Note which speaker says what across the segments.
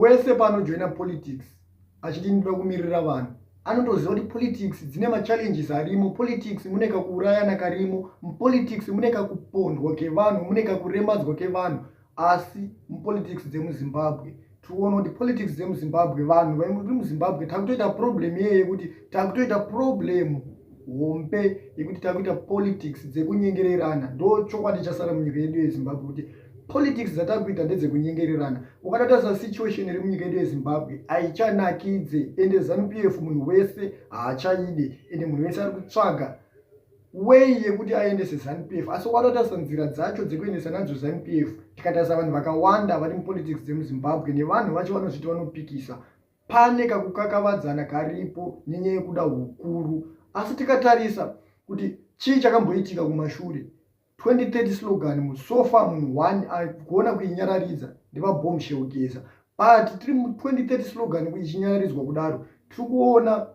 Speaker 1: Wese paanojoina politics achiti ndinoda kumirira vanhu, anotoziva kuti politics dzine machallenges arimo. Politics mune kakuurayana karimo, mupolitics mune kakupondwa kevanhu, mune kakuremadzwa kevanhu. Asi mupolitics dzemuZimbabwe tikuona kuti politics dzemuZimbabwe, vanhu vari muZimbabwe takutoita problem iyeye yekuti takutoita problem hombe yekuti takuita politics dzekunyengererana. Ndo chokwadi chasara munyika yedu yeZimbabwe, kuti politics dzatakuita ndedzekunyengererana. Ukada tarisa situation iri munyika yedu yeZimbabwe, haichanakidze, ende ZANU PF munhu wese haachaide, ende munhu wese ari kutsvaga way yekuti aendese ZANU PF. Asi ukada tarisa nzira dzacho dzekuendesa nadzo ZANU PF, tikatarisa vanhu vakawanda vari mupolitics dzemuZimbabwe nevanhu vacho vanozviti vanopikisa, pane kakukakavadzana karipo nenyaya yekuda ukuru. Asi tikatarisa kuti chii chakamboitika kumashure, 2030 slogan, so far munhu one agona kuinyararidza ndivaBombshell Geza. But tiri mu2030 slogan ichinyararidzwa kudaro, tiri kuona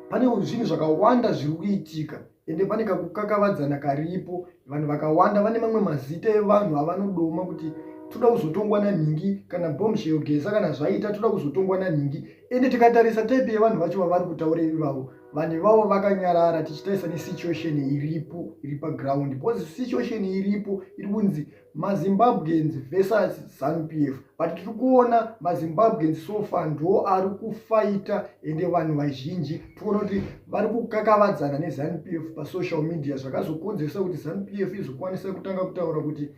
Speaker 1: pane zvinhu zvakawanda zviri kuitika, ende pane kakukakavadzana karipo. Vanhu vakawanda vane mamwe mazita evanhu avanodoma kuti toda kuzotongwa nanhingi, kana Bombshell Geza kana zvaita, toda kuzotongwa nanhingi. Ende tikatarisa type yevanhu vacho vavari kutaura ivavo, vanhu ivavo vakanyarara. Tichitarisa nesituation iripo, iri paground, because situation iripo iri kunzi maZimbabweans versus ZANU PF, but tiri kuona maZimbabweans so far ndo ari kufaita, ende vanhu vazhinji tikuona kuti vari kukakavadzana neZANU PF pasocial media, zvakazokonzeresa kuti ZANU PF izokwanisa kutanga kutaura kuti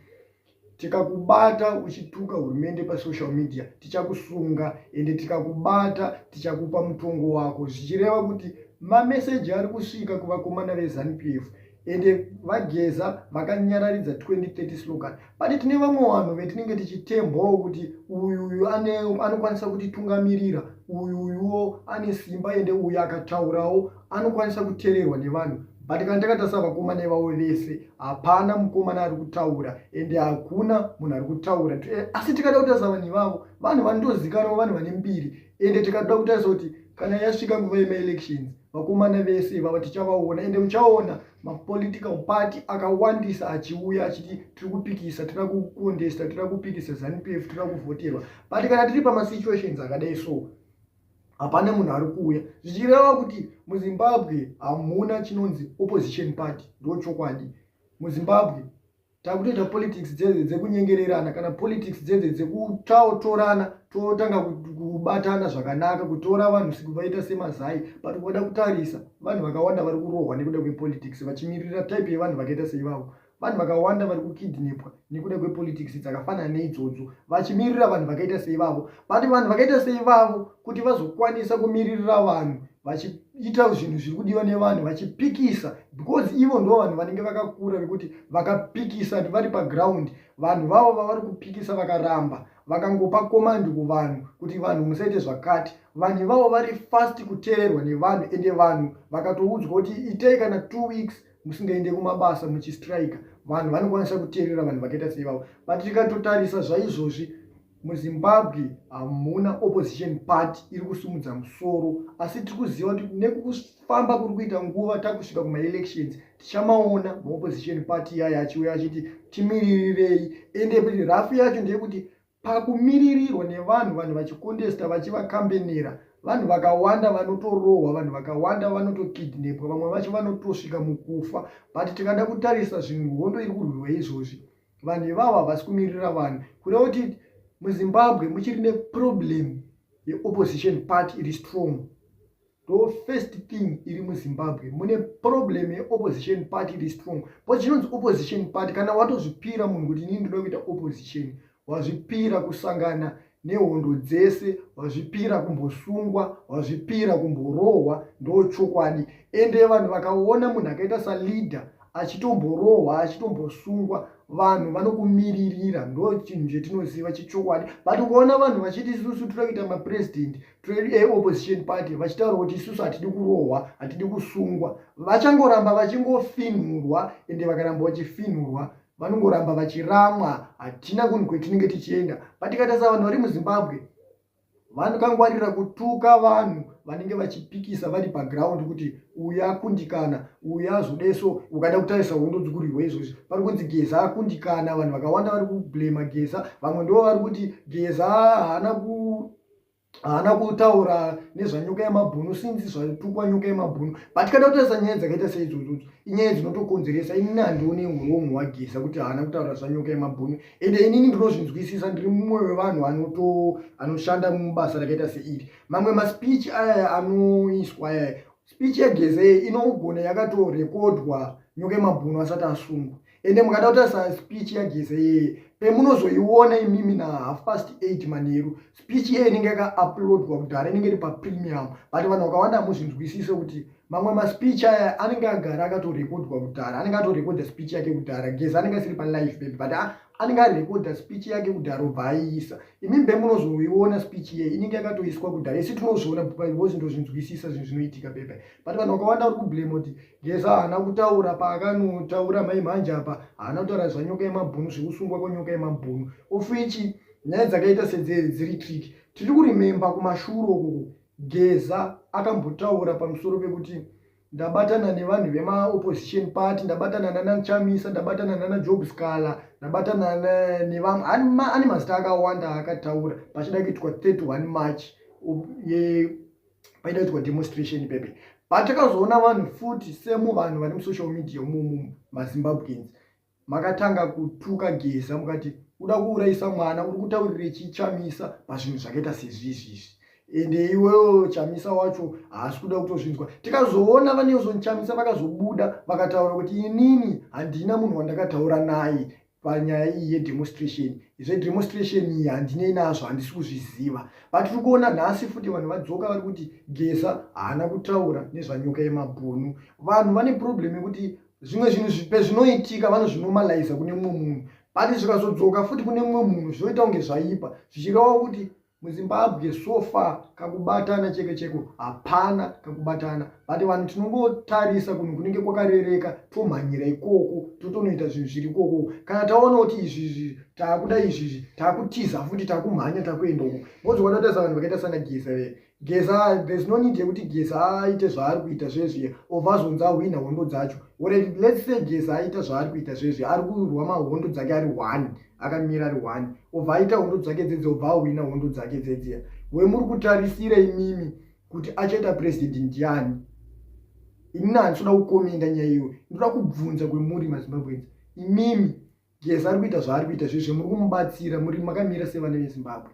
Speaker 1: tikakubata uchituka hurumende pasocial media tichakusunga, ende tikakubata tichakupa mutongo wako, zvichireva kuti mameseji ari kusvika kuvakomana veZANU PF. Ende vaGeza vakanyararidza 2030 slogan, but tine vamwe vanhu vetinenge tichitembawo kuti uyuyu anokwanisa kutitungamirira, uyuyuwo ane simba, ende uyu akataurawo anokwanisa kuteererwa nevanhu. But kana takatarisa vakomana ivavo vese, hapana mukomana ari kutaura, ende hakuna munhu ari kutaura. Asi tikada kutarisa vanhu ivavo, vanhu vanotozikanwa, vanhu vane mbiri. Ende tikada kutarisa kuti kana yasvika nguva yemaelections, vakomana vese ivava tichavaona, ende uchaona mapolitical party akawandisa achiuya achiti tiri kupikisa, tira kucontesta, tira kupikisa ZANU PF, tira kuvhoterwa. But kana tiri pamasituations akadai so, hapana munhu ari kuuya, zvichireva kuti muZimbabwe hamuna chinonzi opposition party. Ndo chokwadi, muZimbabwe takutoita politics dzedze dzekunyengererana, kana politics dzedze dzekutaotorana, totanga kubatana zvakanaka, kutora vanhu vaita semazai. But ukada kutarisa, vanhu vakawanda vari kurohwa nekuda kwepolitics vachimirira type yevanhu vakaita seivavo. Vanhu vakawanda vari kukidnapwa nekuda kwepolitics dzakafanana neidzodzo, vachimirira vanhu vakaita seivavo. But vanhu vakaita seivavo, kuti vazokwanisa kumiririra vanhu vachiita zvinhu zviri kudiwa nevanhu vachipikisa, because ivo ndo vanhu vanenge vakakura vekuti vakapikisa vari paground, vanhu vavo vavari kupikisa vakaramba, vakangopa command kuvanhu kuti vanhu musaite zvakati, vanhu ivavo vari fast kuteererwa nevanhu. Ende vanhu vakatoudzwa kuti itei kana 2 weeks musingaende kumabasa muchistrika, vanhu vanokwanisa kuteerera vanhu vakaita seivavo. But tikatotarisa zvaizvozvi, muZimbabwe hamuna opposition party iri kusumudza musoro. Asi tiri kuziva kuti nekufamba kuri kuita nguva, takusvika kumaelections, tichamaona maopposition party yaya achiuya achiti timiririrei. Ende rafu yacho ndeyekuti pakumiririrwa nevanhu, vanhu vachicontesta, vachivakambenera, vanhu vakawanda vanotorohwa, vanhu vakawanda vanotokidnapwa, vamwe vacho vanotosvika mukufa. But tikada kutarisa zvinhu, hondo iri kurwiwa izvozvi, vanhu ivavo havasi kumirira vanhu. Kureva kuti muZimbabwe muchiri neproblem yeopposition party iri strong. Ndo first thing iri muZimbabwe, mune problem yeopposition party iri strong. But chinonzi opposition party, kana watozvipira munhu kuti inini ndoda kuita opposition, wazvipira kusangana nehondo dzese, wazvipira kumbosungwa, wazvipira kumborohwa. Ndo chokwadi. Ende vanhu vakaona munhu akaita saleader achitomborohwa, achitombosungwa, vanhu vanokumiririra. Ndo chinhu chetinoziva chichokwadi. But ukaona vanhu vachiti isusu toda kuita mapresident eopposition party, vachitaura kuti isusu hatidi kurohwa, hatidi kusungwa, vachangoramba vachingofinhurwa. Ende vakaramba vachifinhurwa, vanongoramba vachiramwa. Hatina kunhu kwetinenge tichienda. But tikatarisa vanhu vari muZimbabwe, vanokangwarira kutuka vanhu vanenge vachipikisa vari paground kuti uyu akundikana, uyu azodeso. Ukada kutarisa hondo dzikurwiwa izvozvi, pari kunzi Geza akundikana. Vanhu vakawanda vari kublema Geza, vamwe ndo vari kuti Geza haana. Haana kutaura nezvanyoka yemabhunu since zvatukwa nyoka yemabhunu, but kada kutarisa nyaya dzakaita seidzodzo, inyaya dzinotokonzeresa. Inini handioni wrong hwaGeza kuti haana kutaura zvanyoka yemabhunu, ende inini ndinozvinzwisisa. Ndiri mumwe wevanhu anoshanda mubasa rakaita seiri. Mamwe maspeech aya anoiswa aya, speech yaGeza inogona yakatorekodwa nyoka yemabhunu asati asungwa. Ende mukada kutarisa speech yaGeza iyeye, pemunozoiona imimi na 8:30 manheru, speech iye inenge yakauploadwa kudhara, inenge iri papremium. But vanhu vakawanda hamuzvinzwisise kuti mamwe maspeech aya anenge agara akatorekodwa kudhara, anenge atorekodha speech yake kudhara. Geza anenge asiri palive baby, but anenge arekodha speech yake kudhara, obva aiisa. Imimi munozoiona speech iye inenge yakatoiswa kudhara. Isi tinozviona because ndozvinzwisisa zvinhu zvinoitika bebe, but vanhu vakawanda vari kublame kuti Geza haana kutaura paakanotaura mai mhanje apa, haana kutaura zvanyoka yemabhunu, zvekusungwa kwenyoka yemabhunu, of which nyaya dzakaita sedzeri dziri tricky. Tiri kuremember kumashure ukoko Geza akambotaura pamusoro pekuti ndabatana nevanhu vemaopposition party, ndabatana nanaChamisa, ndabatana nanaJob Sikhala, ndabatana nevamwe. Ane mazita akawanda akataura pachida kuitwa 31 March, paida kuitwa demonstration pepe. But takazoona vanhu futi semu vanhu vari musocial media umomu, maZimbabweans, makatanga kutuka Geza, mukati uda kuurayisa mwana, uri kutaurire chiChamisa pazvinhu zvakaita sezvizvizvi, ende iwewo Chamisa wacho haasi kuda kutozvinzwa. Tikazoona vaNelson Chamisa vakazobuda vakataura kuti inini handina munhu wandakataura naye panyaya iyi yedemonstration. Zvedemonstration iyi handinei nazvo, handisi kuzviziva. But tiri kuona nhasi futi vanhu vadzoka vari kuti Geza haana kutaura nezvanyoka yemabhunu. Vanhu vane problem yekuti zvimwe zvinhu pezvinoitika vanozvinormaliza kune mumwe munhu, but zvikazodzoka futi kune mumwe munhu zvinoita kunge zvaipa, zvichireva kuti muZimbabwe so far kakubatana cheke cheko hapana kakubatana. But vanhu tinongotarisa kunhu kunenge kwakarereka, tomhanyira ikoko, totonoita zvinhu zviri ikoko. Kana taona kuti izvizvi taakuda, izvizvi taakutiza futi, taakumhanya, takuenda uko. Ngozokada kutarisa vanhu vakaita sana Geza ve Geza, there's no need yekuti Geza aite zvaari kuita zvezviya, obva azonzi ahwina hondo dzacho. Already, let's say Geza aita zvaari kuita zvezvi, ari kurwa mahondo dzake ari one, akamira ari one, obva aita hondo dzake dzedzi, obva ahwina hondo dzake dzedziya. Wemuri kutarisira imimi kuti achaita president ndiani? Inini handisi kuda kucommenta nyaya iyoyo, ndoda kubvunza kwemuri maZimbabweans imimi. Geza ari kuita zvaari kuita zvezve, muri kumubatsira, muri makamira sevana veZimbabwe.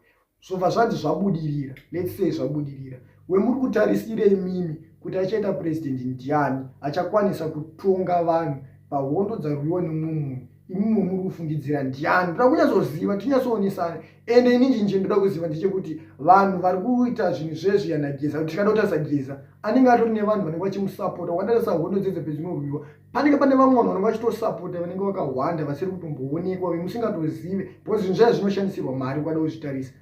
Speaker 1: Zvobva zvanzi zvabudirira, let's say zvabudirira, wemuri kutarisira imimi kuti achaita president ndiani achakwanisa kutonga vanhu pahondo dzarwiwa nemumwe munhu? Imimi muri kufungidzira ndiani? Ndoda kunyatsoziva, tinyatsoonesana. Ende ini chinhu ndoda kuziva ndechekuti vanhu vari kuita zvinhu zvezviya naGeza, kuti tikada kutarisa Geza anenge atori nevanhu vanenge vachimusapota. Wakatarisa hondo dzedze pedzinorwiwa, panenge pane vamwe vanhu vanenge vachitosapota, vanenge vakahwanda, vasiri kutomboonekwa, vemusingatozive, because zvinhu zvaya zvinoshandisirwa mari. Ukada kuzvitarisa,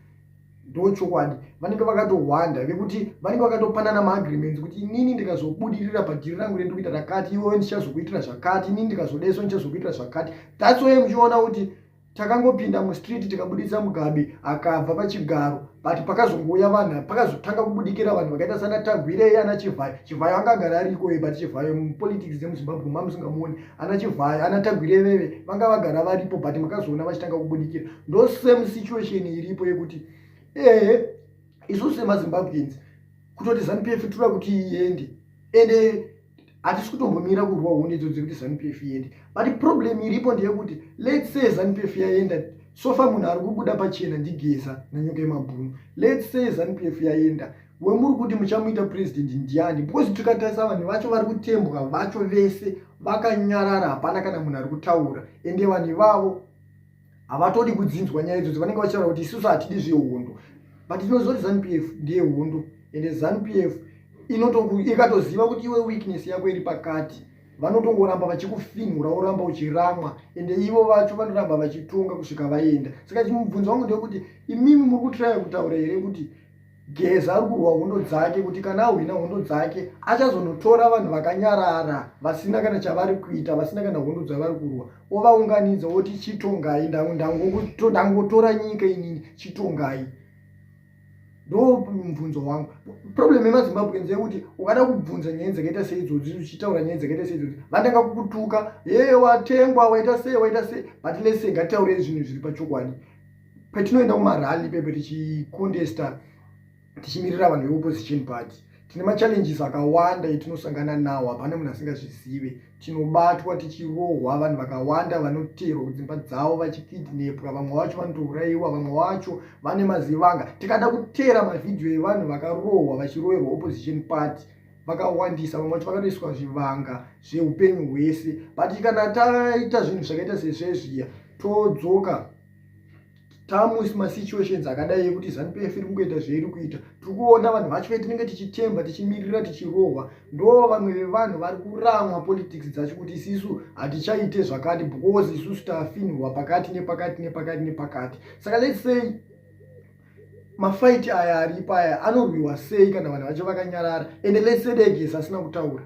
Speaker 1: ndochokwadi, vanenge vakatohwanda vekuti vanenge vakatopanana maagreements kuti inini ndikazobudirira padeal rangu rendiri kuita rakati, iwewe ndichazokuitira zvakati, inini ndikazodeso ndichazokuitira zvakati. That's why muchiona kuti takangopinda mustreet, tikabuditsa Mugabe akabva pachigaro, but pakazongouya vanhu, pakazotanga kubudikira vanhu vakaita sana Tagwirei, ana Chivhayo. Chivhayo anga agara ariko, but Chivhayo mupolitics dzemuZimbabwe mamusingamuoni. Ana Chivhayo, ana Tagwirei veve vanga vagara varipo, but makazoona vachitanga kubudikira. Ndo same situation iripo yekuti ehe, isusu semaZimbabweans kutoti ZANU PF toda kuti iende, ende hatisi kutombomira kurwa hondo idzo dzekuti ZANU PF iende. But problem iripo ndeyekuti let's say ZANU PF yaenda, so far munhu ari kubuda pachena ndiGeza nanyoka yemabhunu. Let's say ZANU PF yaenda, wemuri kuti muchamuita president ndiani? Because tikatarisa vanhu vacho vari kutembwa vacho vese vakanyarara, hapana kana munhu ari kutaura. Ende vanhu ivavo havatodi kudzinzwa nyaya idzodzo, vanenge vachitaura kuti isusu hatidi zvehondo, but tinoziva kuti ZANU PF ndeyehondo. Ende ZANU PF ikatoziva kuti iwe weakness yako iri pakati, vanotongoramba vachikufinhura, woramba uchiramwa, ende ivo vacho vanoramba vachitonga kusvika vaenda. Saka chimubvunzo wangu ndeyekuti imimi muri kutraya kutaura here kuti Geza ari kurwa hondo dzake kuti kana ahwina hondo dzake achazonotora vanhu vakanyarara, vasina kana chavari kuita, vasina kana hondo dzavari kurwa, ovaunganidza oti chitongai, ndangotora nyika inini, chitongai? Ndo mubvunzo wangu. Problem yemaZimbabwe ndeyekuti ukada kubvunza nyaya dzakaita seidzodzi, uchitaura nyaya dzakaita seidzodzi, vatanga kukutuka, ye watengwa, waita sei, waita sei. But let's say, ngatitaurei zvinhu zviri pachokwadi. Patinoenda kumarally pepe tichicontesta Tichimirira vanhu veopposition party, tine machallenges akawanda etinosangana nawo. Hapana munhu asingazvizive. Tinobatwa tichirohwa, vanhu vakawanda vanoteerwa kudzimba dzavo vachikidnepwa, vamwe vacho vanotourayiwa, vamwe vacho vane mazivanga. Tikada kuteera mavhidhiyo evanhu vakarohwa vachiroverwa opposition party, vakawandisa. Vamwe vacho vakatoiswa zvivanga zveupenyu hwese. But kana taita zvinhu zvakaita sezvezviya, todzoka tamumasituations akadai ekuti ZANU PF iri kungoita zveiri kuita, tiri kuona vanhu vacho vetinenge tichitemba, tichimirira, tichirohwa, ndo vamwe vevanhu vari kuramwa politics dzacho kuti isisu hatichaite zvakati because isusu tafinhurwa pakati nepakati nepakati nepakati. Saka let's say mafight aya aripo aya anorwiwa sei kana vanhu vacho vakanyarara? Ende let's say dai Geza asina kutaura,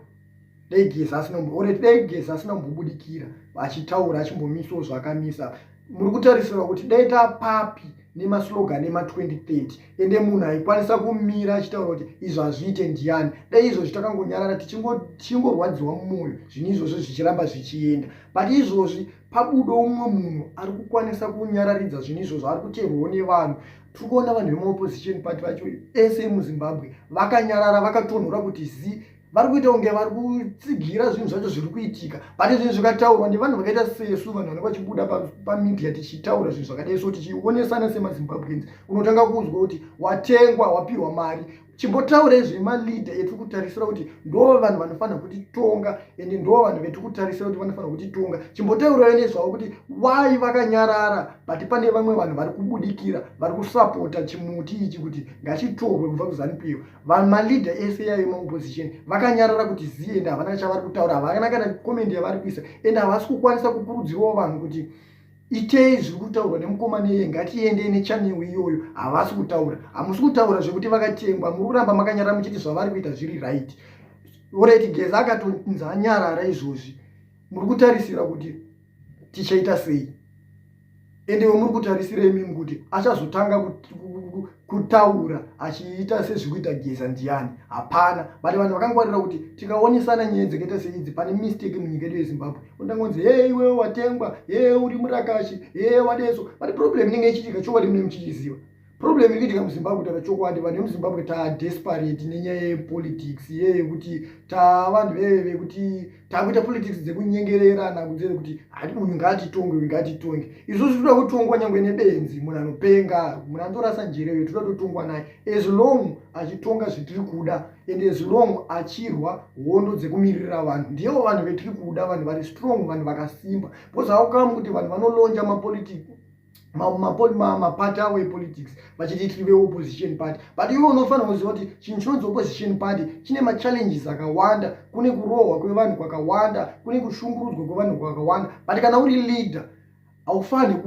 Speaker 1: dai Geza asina, alright, dai Geza asina kumbobudikira achitaura, achimbomisawo zvaakamisa, muri kutarisirwa kuti dai tapapi nemaslogan ema2030? Ende munhu aikwanisa kumira achitaura kuti izvo hazviite ndiani? Dai izvozvi takangonyarara, tichingorwadziwa mumwoyo, zvinhu izvozvo zvichiramba zvichienda. But izvozvi pabudo umwe munhu ari kukwanisa kunyararidza zvinhu izvozvo, ari kuteerwawo nevanhu. Tiri kuona vanhu vemaopposition party vacho ese muZimbabwe vakanyarara, vakatonhora kuti zi vari kuita kunge vari kutsigira zvinhu zvacho zviri kuitika. But zvinhu zvikataurwa nevanhu vakaita sesu, vanhu vanenge vachibuda pamedia tichitaura zvinhu zvakadai so, tichionesana semaZimbabweans, unotanga kunzwa kuti watengwa, wapiwa mari. Chimbotaura zvemaleader etiri kutarisira kuti ndo vanhu vanofanira kutitonga, ende ndo vanhu vetiri kutarisira kuti vanofanira kutitonga. Chimbotaurai nezvavo kuti why vakanyarara, but pane vamwe vanhu vari kubudikira, vari kusapota chimuti ichi kuti ngachitorwe kubva kuZANU PF. Maleader ese yayo maopposition vakanyarara kuti ziye, ende havana chavari kutaura, havana kana comment yavari kuisa, ende havasi kukwanisa kukurudzirawo vanhu kuti itei zviri kutaurwa nemukomana iye, ngatiendei nechannel iyoyo. Havasi kutaura. Hamusi kutaura zvekuti vakatengwa. Muri kuramba makanyarara muchiti zvavari kuita zviri right. Alright, Geza akatonzi anyarara izvozvi, muri kutarisira kuti tichaita sei? Endewe muri kutarisira imimi kuti achazotanga kutaura achiita sezvikuita Geza ndiani? Hapana. But vanhu vakangwarira kuti tikaonesana nyaya dzakaita seidzi, pane mistake munyika yedu yeZimbabwe, undangonzi, "He, iwewe watengwa, he, uri murakashi, he, wadeso." But problem inenge ichiitika, chokwadi mune muchichiziva problem iri kuitika muZimbabwe. Kutaura chokwadi, vanhu vemuZimbabwe tadesperate nenyaya yepolitics yeyekuti tavanhu veve vekuti takuita politics dzekunyengererana, kunzere kuti hati uyu ngaatitonge, uyu ngaatitonge. Isusu toda kutongwa nyangwe nebenzi, munhu anopenga, munhu anotorasa njereyo, toda kutotongwa naye as long achitonga zvetiri kuda and as long achirwa hondo dzekumirira vanhu. Ndivo vanhu vetiri kuda, vanhu vari strong, vanhu vakasimba, because haukamu kuti vanhu vanolauncha mapolitics, mapati avo epolitics vachiti tiri veopposition party, but iwe unofanira kuziva kuti chinhu chinonzi opposition party chine machallenges akawanda. Kune kurohwa kwevanhu kwakawanda, kune kushungurudzwa kwevanhu kwakawanda. But kana uri leader, haufaniri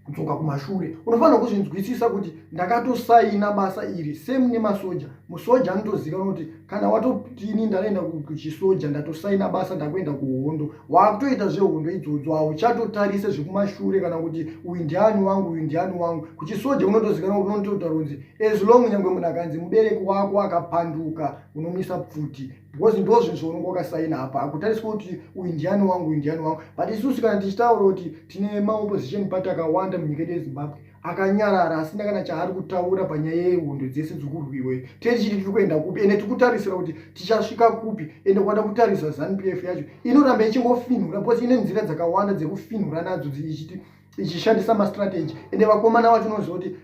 Speaker 1: kudzoka kumashure. Unofanira kuzvinzwisisa kuti ndakatosaina basa iri. Same nemasoja. Musoja anotozikanwa kuti kana watotini ndanoenda kuchisoja, ndatosaina basa, ndakuenda kuhondo. Wakutoita zvehondo idzodzo, hauchatotarise zvekumashure kana kuti uyu ndiani wangu, uyu ndiani wangu. Kuchisoja unotozikanwa, unototaura kunzi as long nyangwe munhu akanzi mubereki wako akapanduka, unomisa pfuti, because ndo zvinhu zvaunonge wakasaina apa. Hakutariswa kuti uyu ndiani wangu, uyu ndiani wangu. But isusu kana tichitaura kuti tine maopposition party akawanda munyika yedu yeZimbabwe akanyarara, asina kana chaari kutaura panyaya yehondo dzese dzokurwiwa, tee tichiti tiri kuenda kupi? Ende tiri kutarisira kuti tichasvika kupi? Ende kwada kutarisa ZANU PF yacho inoramba ichingofinhura because ine nzira dzakawanda dzekufinhura nadzo ichishandisa mastrategy. Ende vakomana vacho, unoziva kuti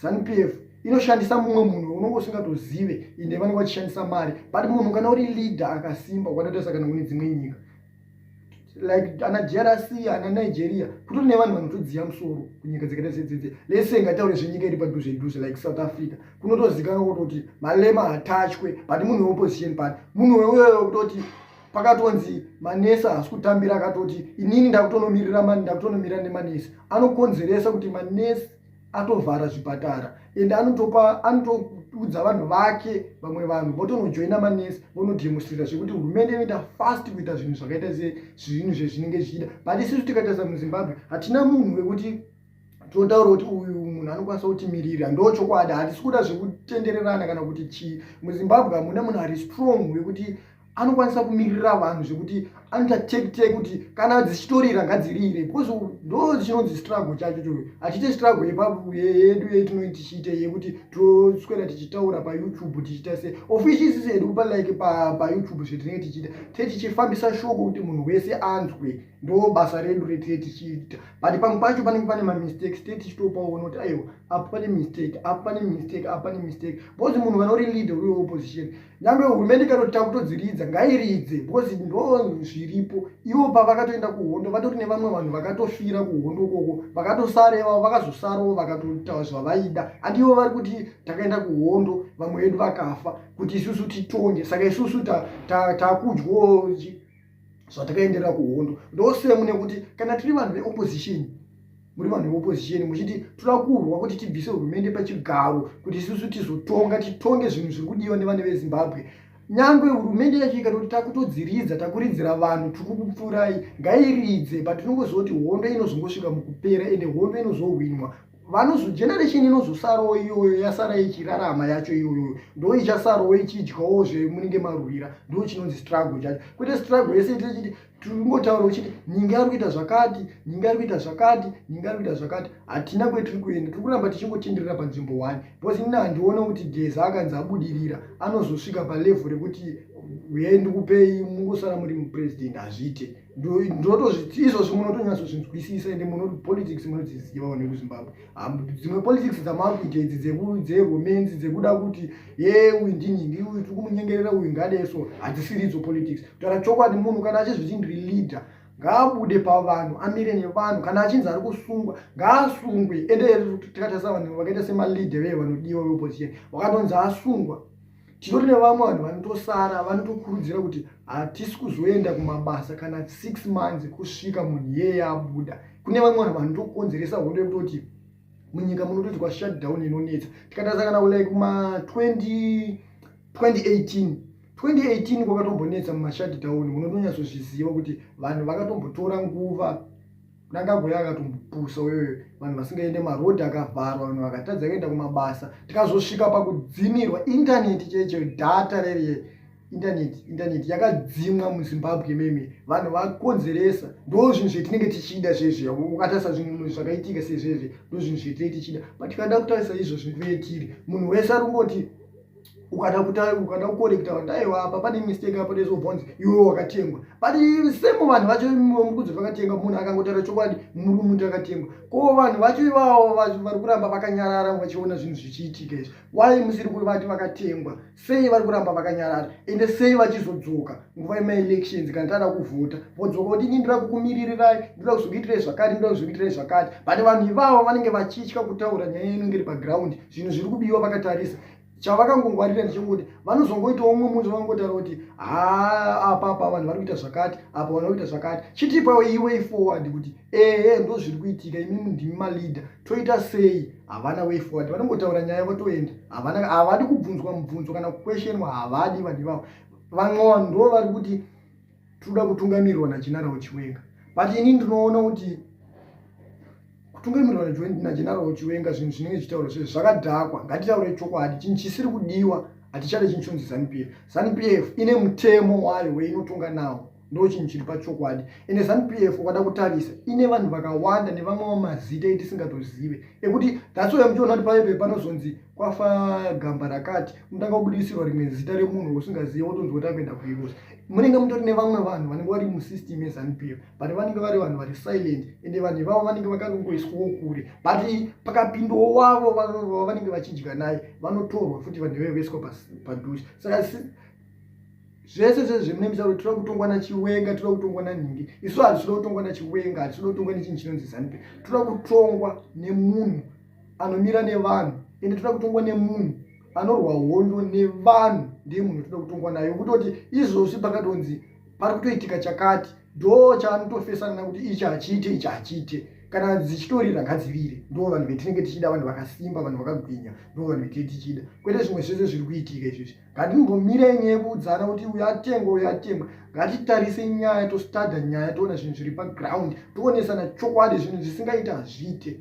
Speaker 1: ZANU PF inoshandisa mumwe munhu unonge usingatozive, ende vanenge vachishandisa mari. But munhu kana uri leader akasimba, kwadatarisa kana kune dzimwe nyika like ana DRC, ana Nigeria, kutori nevanhu vanotodziya musoro kunyika dzakaita sedzidzi. Lese ngataure zvenyika iri padhuze dhuze like South Africa, kunotozikanwa kutoti Malema hatachwe. But munhu weopposition party, munhu weuyoyo kutoti pakatonzi manesi haasi kutambira, akatoti inini ndakutonomirira, ndakutonomira nemanesi, anokonzeresa kuti manesi atovhara zvipatara. Ende anotopa, anotoudza vanhu vake, vamwe vanhu votonojoina manesi, vonodemonstrata zvekuti hurumende inoita fast kuita zvinhu zvakaita sezvinhu zvezvinenge zvichida. But isusu tikatarisa muZimbabwe, hatina munhu wekuti tinotaura kuti uyu munhu anokwanisa kutimirira. Ndo chokwadi, hatisi kuda zvekutendererana kana kuti chii. MuZimbabwe hamuna munhu ari strong wekuti Anokwanisa kumirira vanhu zvekuti anoita take take kuti kana dzichitorira ngadzirire, because ndo chinonzi struggle chacho cho. Hatiite struggle yedu yetinoi tichiite yekuti toswera tichitaura paYouTube, tichiita se office yedu palike paYouTube. Zvetinenge tichiita, te tichifambisa shoko kuti munhu wese anzwe, ndo basa redu retee tichiita. But pamwe pacho panenge pane mamistakes, te tichitopaona kuti aiwa, apo pane mistake, apo pane mistake, apo pane mistake, because munhu kana uri leader uri weopposition, nyange hurumende ikatoti takutodziridza, ngairidze, because ndo zviripo. Ivo pavakatoenda kuhondo, vatori nevamwe vanhu vakatofira kuhondo ukoko, vakatosara ivavo, vakazosarawo vakatoita zvavaida. Handivo vari kuti takaenda kuhondo, vamwe vedu vakafa kuti isusu titonge, saka isusu takudyawo zvatakaenderera kuhondo? Ndosemu nekuti kana tiri vanhu veopposition, muri vanhu veopposition muchiti toda kurwa kuti tibvise hurumende pachigaro kuti isusu tizotonga, titonge zvinhu zviri kudiwa nevana veZimbabwe, nyange hurumende yacho ikatoti takutodziridza, takuridzira vanhu, tikukupfurai, ngairidze. But tinongoziva kuti hondo inozongosvika mukupera, ende hondo inozohwinwa. Vanozo generation inozosarawo iyoyo, yasara ichirarama yacho iyoyo, ndo ichasarawo ichidyawo zvemunenge marwira. Ndo chinonzi struggle chacho, kwete struggle yese tichiti tiringotaura uchiti nyingi ari kuita zvakati, nyingi ari kuita zvakati, nyingi ari kuita zvakati. Hatina kwetiri kuenda, tiri kuramba tichingotenderera panzvimbo one, because ini handiona kuti Geza akanzi abudirira anozosvika palevel rekuti uyai ndikupei mungosara muri mupresident. Hazviite. Ndotozviti izvozvo munotonyatsozvinzwisisa, ende muno politics munodziziva vanhu vekuZimbabwe. Dzimwe politics dzamakuita idzi dzeromance, dzekuda kuti ye uyu ndinhingi, uyu tiri kumunyengerera, uyu ngadeso, hadzisiridzo politics. Kutaura chokwadi, munhu kana achizviti ndiri leader, ngaabude pavanhu, amire nevanhu. Kana achinzi ari kusungwa, ngaasungwe. Ende tikatarisa vanhu vakaita semaleader vee vanodiwa veopposition, vakatonzi asungwa, tinoti nevamwe vanhu vanotosara vanotokurudzira kuti hatisi kuzoenda kumabasa kana 6 months kusvika munhu iyeye abuda. Kune vamwe vanhu vanotokonzeresa hondo yekutoti munyika munotoitwa shutdown inonetsa. Tikatarisa kana like kuma 2018, 2018 kwakatombonetsa mumashutdown. Munotonyatsozviziva kuti vanhu vakatombotora nguva, Mnangagwa akatombopusa uyoyo, vanhu vasingaende, marodhi akavharwa, vanhu vakatadza kuenda kumabasa. Tikazosvika pakudzimirwa intaneti chaicho, data rere internet, internet yakadzimwa muZimbabwe meme, vanhu vakonzeresa. Ndo zvinhu zvetinenge tichida zvezvi. Ukatarisa zvinhu zvakaitika sezvezvi, ndo zvinhu zvetinenge tichida. But tikada kutarisa izvozvi kwetiri, munhu wese ari kungoti ukada kucorrecta vanhu, aiwa, apa pane mistake apo, dezobvonzi iwe wakatengwa. But same vanhu vacho mukudzi vakatenga, munhu akangotaura chokwadi, muri muti akatengwa. Ko vanhu vacho ivavo vari kuramba vakanyarara vachiona zvinhu zvichiitika izvi, why musiri kuvati vakatengwa? Sei vari kuramba vakanyarara? Ende sei vachizodzoka nguva yemaelections, kana tada kuvhota, vodzoka kuti ini ndira kukumiririrai, ndinoda kuzokuitirai zvakati, ndinoda kuzokuitirai zvakati? But vanhu ivavo vanenge vachitya kutaura nyaya inenge iri paground, zvinhu zviri kubiwa vakatarisa. Chavakangongwarira ndechekuti vanozongoitawo umwe munhu vangotaura kuti ha, apa apa vanhu vari kuita zvakati, apa vanhu vari kuita zvakati. Chitipawo iway forward kuti ehe, ndo zviri kuitika, imimi ndimi maleader, toita sei? Havana way forward, vanongotaura nyaya votoenda. Havana, havadi kubvunzwa mubvunzo kana kuquestionwa, havadi vanhu ivavo. Vamwe vanhu ndo vari kuti tinoda kutungamirirwa naGeneral Chiwenga, but ini ndinoona kuti kutungamirirwa naGeneral Chiwenga, zvinhu zvinenge zvichitaura zvezvo zvakadhakwa. Ngatitaure chokwadi, chinhu chisiri kudiwa, hatichade chinhu chonzi ZANU PF. ZANU PF ine mutemo wayo weinotonga nawo, ndo chinhu chiri pachokwadi. Ende ZANU PF ukada kutarisa ine vanhu vakawanda nevamwe vamazita etisingatozive ekuti that's why muchiona kuti paipe panozonzi kwafa gamba rakati, unotanga kubudisirwa rimwe zita remunhu usingazive, wotonzwa kuti akuenda kuirosi. Munenge mutori nevamwe vanhu vanenge vari musystem yeZANU PF, but vanenge vari vanhu vari silent, ende vanhu ivavo vanenge vakangoiswawo kure. But pakapindawo wavo vanenge vachidya naye, vanotorwa futi vanhu ivavo voiswa padhuze. Saka zvese zvese zvemune mitauro, tinoda kutongwa naChiwenga, tinoda kutongwa nanhingi. Isu hatitoda kutongwa naChiwenga, hatitoda kutongwa nechinhu chinonzi ZANU PF. Toda kutongwa nemunhu anomira nevanhu, ende toda kutongwa nemunhu anorwa hondo nevanhu. Ndiye munhu toda kutongwa naye, kutoti izvozvi pakatonzi pari kutoitika chakati, ndo chaanotofesana nakuti ichi hachiite, ichi hachiite, kana dzichitorira ngadzivire. Ndo vanhu vetinenge tichida, vanhu vakasimba, vanhu vakagwinya, ndo vanhu vetinenge tichida, kwete zvimwe zvese zviri kuitika izvizvi. Ngatimbomirei nyaya yekuudzana kuti uyu atengwa, uyu atengwa. Ngatitarise nyaya, tostudya nyaya, toona zvinhu zviri paground, toonesana chokwadi. Zvinhu zvisingaita hazviite.